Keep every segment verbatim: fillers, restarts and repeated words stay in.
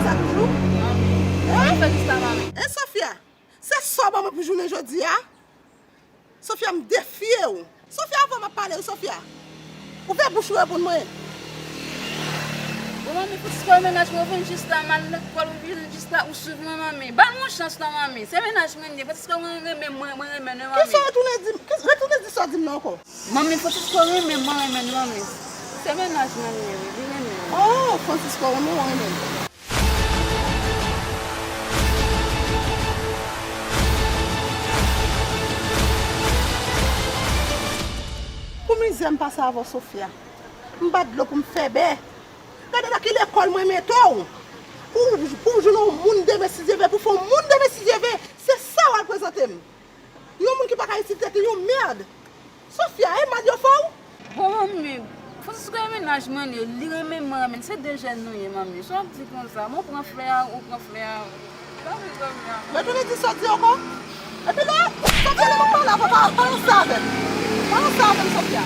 Sa toujou? Hein? Fè jis la, manmi. Hein, Sofia? Se sa w ban mwen pou jounen jodi a? Sofia, m defye w. Sofia, avan m ap pale w, Sofia. Ouvè bouch ou, reponn mwen. Bon, manmi, Francisco, e mennaj mwen, ou vin jis la, m al lekòl, ou vin jis la, ou swiv mwen, manmi. Ban m yon chans non, manmi. Se mennaj mwen li ye. Francisco, mwen renmen, mwen, mwen renmen nou, manmi. Kisa w retounen di m? Kisa, retounen di sa w di m nan ankò. Manmi, Francisco renmen m, mwen renmen l, manmi. Se mennaj mwen li ye, wi, li renmen m. Oh, Francisco renmen w, renmen l. Pou mizè m pase avè w, Sofia. M bat dlo pou m fè bè. Gade nan ki lekòl mwen mete w. Pou, pou w jwenn yon moun demen si Dye vle, pou w fè yon moun demen si Dye vle. Se sa w al prezante m. Yon moun ki pa ka itil tèt li, yon mèd. Sofia, e mal yo fè w? Bon, manmi, Francisco e mennaj mwen li ye, li renmen m, mwen renmen l. Se de jèn nou ye, manmi. Sa w ap di konsa? Mwen pran flè a, ou pran flè a. Tanpri, Sofia. Retounen di sa w di ankò. Epi lè, Sofia, lè m ap pale avè w, pa, pa ranse avè m. Pa ranse avè m, Sofia.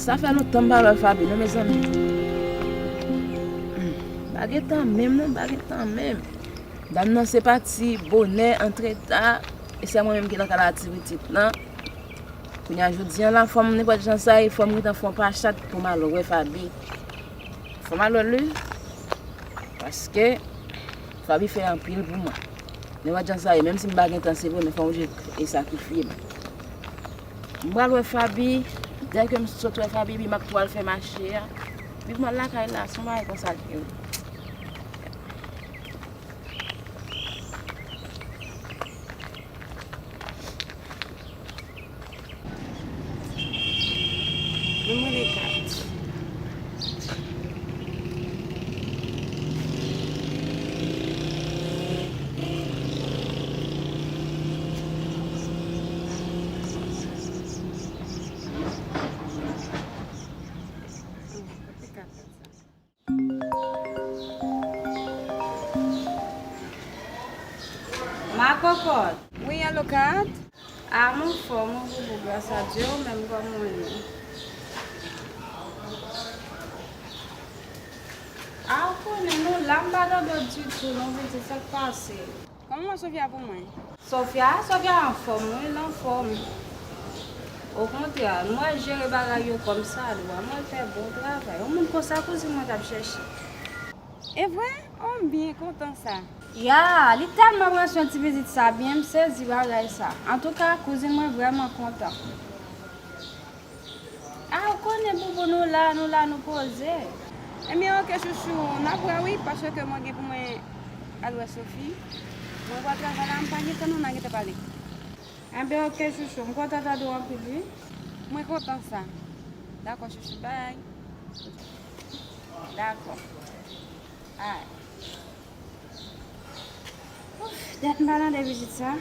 Sa fè lontan m pa wè Faby non, mezanmi. M pa gen tan menm non, m pa gen tan menm. Dam nan se pati bonè, antre ta, e se mwen menm ki nan kay la ti pitit lan. Kounye a jodi a la, fò m nenpòt jan sa ye, fò m gentan fè yon pa chat pou m al wè Faby. Fò m al wè l wi. Paske Faby fè anpil pou mwen. Nenpòt jan sa ye, menm si m pa gen tan, se vre, men fò m oblije e sakrifye m. M pral wè Faby, dèke m sot wè Faby, epi m ap tou al fè mache a. Epi m al lakay la, se yon bagay konsa l ye. Mwen, mwen rele Kat. Ma cocotte. Wi, alo, Kat? A, m anfòm, wi, boubou, gras a Dye, ou menm, kòman w ye? A, ou konnen, nou la, m pa tande w ditou, non, pitit, sa k pase? Kòman Sofia pou mwen? Sofia, Sofia anfòm, wi, l anfòm. Okontrè, m wè l jere bagay yo kòm sa dwa, m wè l fè bon travay. Yon moun konsa, kouzin mwen t ap chèche. E vre? Oh, m byen kontan sa. Ya, li tèlman pran swen ti pitit sa byen, m sezi bagay sa. Antouka, kouzin mwen vrèman kontan. A, ou konnen boubou, nou la, nou la, nou poze. Ebyen, oke, chouchou, n ap wè wi, paske mwen gen pou mwen al wè Sophie. Mwen pral travay la, m pa gen tan non, n a gentan pale. Enben, oke, chouchou, m kontan tande w anpil, wi. Mwen kontan sa. Dakò, chouchou, bye. Dakò. Ay. Ouf, dat m pa tande vizit sa.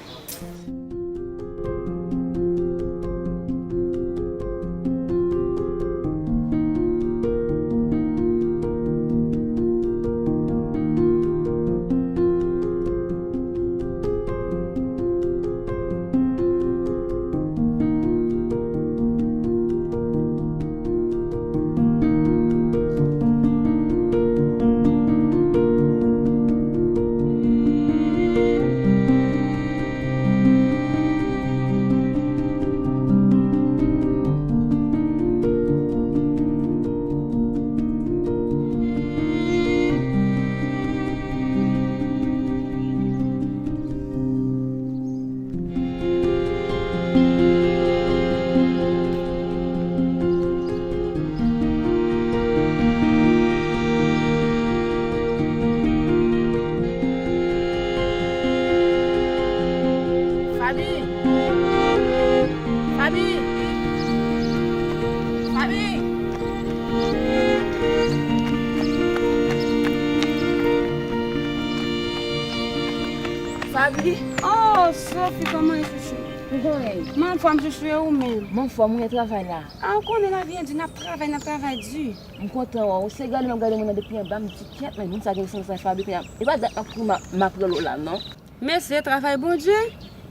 Fabi. Oh, Sophie, kòman ye, chouchou? Ou konnen. Mwen anfòm, chouchou, e ou menm? Mwen anfòm, wi, e travay la. A, ou konnen lavi an di, n ap travay, n ap travay di. M kontan wè w. Se gade m ap gade moun nan depi anba, m di, "Kyèt, men moun sa gen sans sa, Fabi, kounye a." E pa dat m ap kouri, m ap, m ap rele w la, non. Mesye, travay Bondye.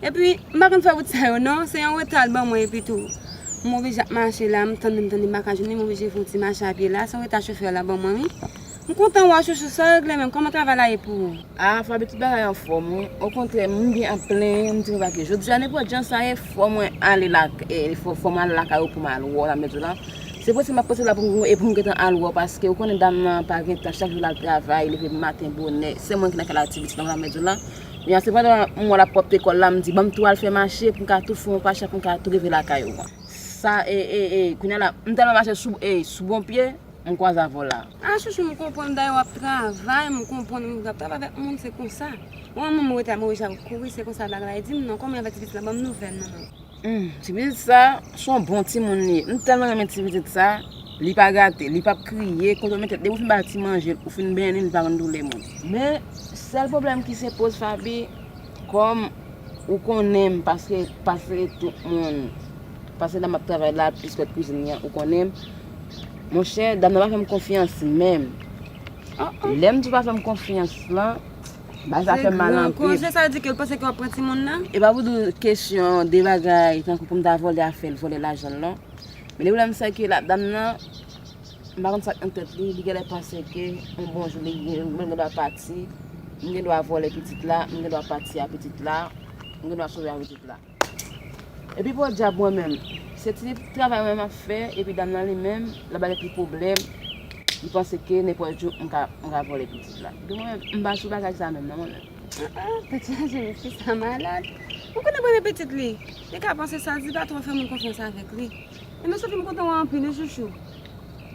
Epi, m pa konn fè wout sa yo, non. Se yon reta l ban mwen, epi tou. M oblije ap mache la, m tande, m tande, m pa ka jwenn li, m oblije fè yon ti mache a pye la. Se yon reta chofè la ban mwen, wi. M kontan wè w, chouchou, sa w regle menm? Kòman travay la ye pou ou? A, Fabi, tout bagay anfòm, wi. Okontrè, m byen ap plenyen, m di nou pa ke jodi a, nenpòt jan sa ye, fò mwen ale la, e, fò, fò mwen ale lakay ou pou m al wè w, sa m vle di w la. Se prensip m ap prensip la pou m, e pou m gentan al wè w, paske ou konnen dam nan pa gen tan, chak jou l al travay, leve maten bonè, se mwen ki nan kay la ak ti pitit la, sa m vle di w la. Kounye a, se pandan m wè l ap pwòpte kò l la, m di, "Ban m tou al fè mache, pou m ka tou fè yon pacha, pou m ka tou rive lakay ou." Sa, e, e, e, kounye a la, m tèlman mache sou, e, sou bon pye, m kwaze avè w la. A, chouchou, m konprann, dayè w ap travay, m konprann, w ap travay avèk moun, se konsa. Mwen, mwen, mwen rete a, mwen rete a kouri, se konsa bagay la ye. Di m non, kòman y avè ti pitit la, ban m nouvèl non, non. Hmm, ti pitit sa, se yon bon timoun li ye. M tèlman renmen ti pitit sa, li pa gate, li p ap kriye, kote w mete l, depi w fin ba l ti manje, ou fin benyen li, li pa konn doulè moun. Men, sèl pwoblèm ki se poze Fabi, kòm ou konnen m, paske, paske tout moun, paske dam ap travay la, plis lòt kwizin li an, ou konnen m. Monchè, dam nan pa fè m konfyans menm. Oh, oh. Lè m di w pa fè m konfyans lan, bagay sa fè m mal anpil. Koze, sa vle di ke l panse ke w ap pran timoun nan? E pa pou di w kesyon de bagay, tankou pou m ta vòlè afè l, vòlè lajan l, non. Men depi lè m sèkile ak dam nan, m pa konn sa k nan tèt li, li genlè panse ke yon bon jou li gen, mwen gen dwa pati, m gen dwa vòlè pitit la, m gen dwa pati a pitit la, m gen dwa sove a pitit la. Epi podyab mwen menm, se ti travay mwen m ap fè, epi dam nan li menm, l ap ba li pwoblèm, li panse ke nenpòt jou m ka, m ka vòlè pitit la. Epi mwen menm, m pa sou bagay sa menm non mwen menm. Ah, ah, tèt chaje, men fi sa malad. Ou konnen premye pitit li, li ka panse sa, di pa twò fè moun konfyans avèk li. Ebyen Sophie, m kontan wè w anpil wi chouchou.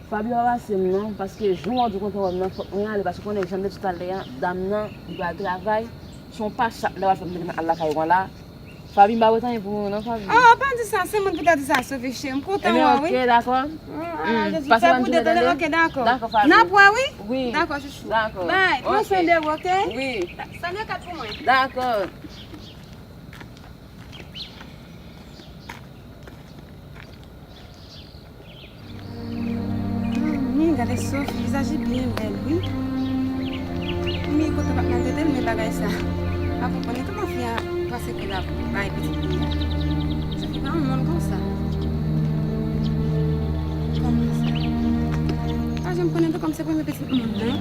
Fabi pa pase m non, paske jou w di w kontan wè m nan, fòk mwen ale, paske w konnen jan m te di w talè a, dam nan, li pral travay, se yon pacha lè w al fè m al lakay ou an la. Fabi, m pa wè anyen pou ou non, Fabi. Oh, pa di sa, se mwen ki ta di sa, Sophie cheri, m kontan wè w wi. Ebyen, ok, dakò. Ah, ah, Jezi, fè pou de tande, ok, dakò. Dakò, Fabi. N ap wè wi. Wi. Dakò, chouchou. Dakò. Bye, pran swen de ou, ok? Wi. Salye kat pou mwen. Dakò. Manmi, gade Sophie, vizaj li byen bèl wi. Manmi, kote w pa t mal trete l, men bagay sa. Pa konprann li kòman fi a panse ke l ap bay pitit li a. Sophie pa yon moun konsa. Kòman sa? Pa janm konnen tou kòm se premye pitit moun nan.